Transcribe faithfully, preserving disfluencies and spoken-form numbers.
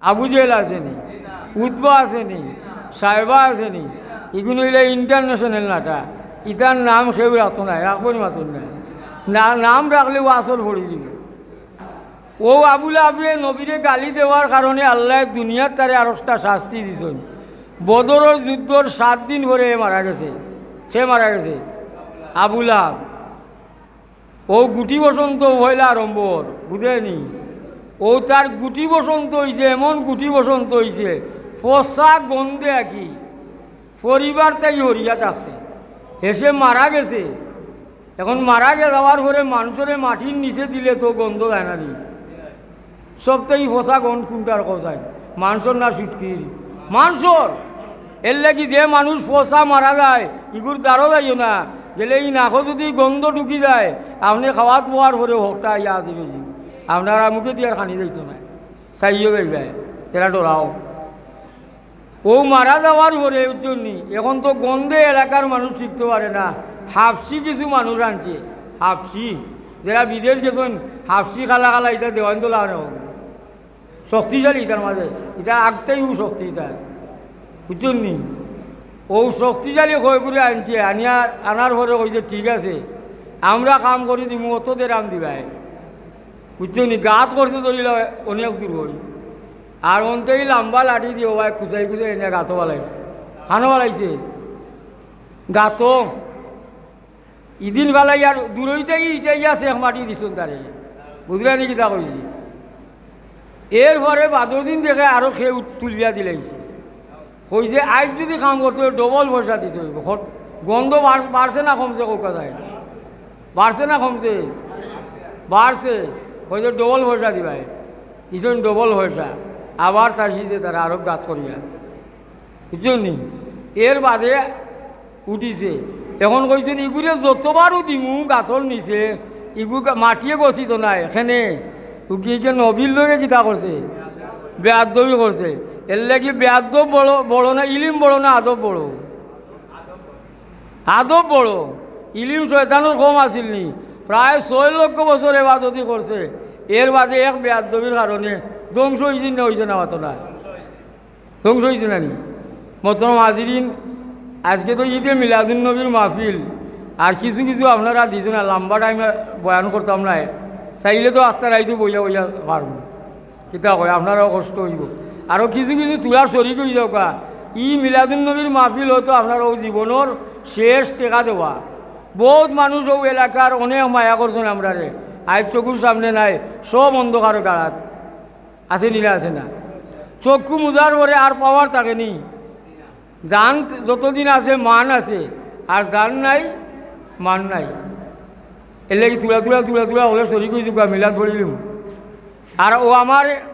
আবু জেহেল আছে নি, উতবা আছে নি, সায়বা আছে নি, ইগুন অইলে ইন্টারন্যাশনাল নাটা। ইতার নাম কেউ রাখতো নায়, রাখবো নি মাতুন নায়। না-, নাম রাখলে অউ আসর পড়ি যিবো। অউ আবু লাহাবে নবীরে গালি দেওয়ার কারণে আল্লায় দুনিয়াত তারে আরোকটা শাস্তি দিছইন। বদরর যুদ্ধর সাত দিন পরে এ মারা গেছে। সে মারা গেছে আবু লাহাব। অউ গুটি বসন্ত পয়লা আরম্ভর, বুঝছইন নি? অউ তার গুটি বসন্ত অইছে, এমন গুটি বসন্ত অইছে, ফসা গন্ধে আকি পরিবার তাই হরিয়া থাকছে। হেষে মারা গেছে। এখন মারা গে-, যাওয়ার পরে মানষরে মাটির নিচে দিলে তো গন্ধ যায় না নি? সবতেই ফসা গন্ধ কুনটার কও চাইন? মানষর না শুটকির? মানষর। এরলাগি যে মানুষ ফসা মারা যায়, ইগুর দ্বারো যাইও না। গেলে ই নাকো যুদি গন্ধ ঢুকি যায়, আপনে খাওয়াত বওয়ার পরে হকটা আইয়া হাজির অইযিবো। আপনার মুখেদি আর খানি যাইতো নায়, চাইও যাইবায়, এরা ডরাও। অউ মারা যাওয়ার পরে, বুঝছইন নি, এখন তো গন্ধে এলাকার মানুষ টিকতো পারে না। হাবশি কিছু মানুষ আনছে, হাবশি, যেরা বিদেশ গেছইন, হাবশি কালা কালা, ইতা দেওয়াইন তো লাগানো। শক্তিশালী ইতার মাঝে, ইতা আগতেই অউ শক্তি ইতা, বুঝছইন নি? অউ শক্তিশালী কয় করি আনছে, আনিয়া, আনার পরে কইছে, "ঠিক আছে, আমরা কাম করি দিমু, অত দেরাম দিবায়।" বুঝছইন নি? গাত করছে ধরিলা অনেক দূর অই। আর অন্তে ই লাম্বা লাঠি দি অবায় কুচাই কুচাই এনে গাতো ফালাইছে। কানো ফালাইছে? গাতো। ইদিন ফালাই আর দূরইতে ইটা ইয়া সেখ মাটি দিছইন তারে। বুঝলা নি কিতা কইছি? এরপরে বাদর দিন দেখে আরো কেউ তুলিয়া দিলাইছে। কইছে, "আইজ যুদি কাম করতে অয়, ডবল পয়সা দিতে অইবো।" খ-, গন্ধ বাড়-, বাড়ছে না কমছে, কউক্কা চাইন? বাড়ছে না কমছে? বাড়ছে। কইছে, "ডবল পয়সা দিবায়।" দিছইন ডবল পয়সা। আবার তার সিজে তারা আরো গাত করিয়া। বুঝছইন নি? এর বাদে উঠিছে। এখন কইছইন, "ইগুরে যতবারও দিমু গাতর নিচে, ইগু গা-, মাটিয়ে গছিতো নায়।" এখানে উকি গিয়া নবীর লগে কিতা করছে? বেয়াদবি করছে। এরলাগি বেয়াদব বড়, বড় না, ইলিম বড় না, আদব বড়? আদব বড়। ইলিম শয়তানর কম আছিল নি? প্রায় ছয় লক্ষ বছর এবাদতি করছে, এর বাদে এক বেয়াদবির কারণে ধ্বংস অইছে না, অইছে না, মাতো না? ধ্বংস অইছে না নি? মোহতরম হাজিরিন, আজকে তো ইদে মিলাদুন নবীর মাহফিল, আর কিছু কিছু আপনারা দিছইন না, লম্বা টাইম বয়ান করতাম নায়, চাইলে তো আস্তা রাইতো বইয়া বইয়া পারমু। কিতা কয়, আপনারাও কষ্ট অইবো। আরো কিছু কিছু তুলার শরিক অই যাউক্কা। ই মিলাদুন নবীর মাহফিল অয়তো আপনার অউ জীবনর শেষ টেকা দেওয়া। বউত মানুষ অউ এলাকার অনেক মায়া করছইন আমরারে, আইজ চকুর সামনে নাই, সব অন্ধকারর গাড়াত। আছে নি না আছে না? চক্ষু মুজার পরে আর পাওয়ার থাকে নি। জান যতদিন আছে, মান আছে, আর জান নাই, মান নাই। এরলাগি তুলা তুলা তুলা তুলা অকলে শরিক অই যাউক্কা, মিলাদ পড়িলিমু। আর অউ আমার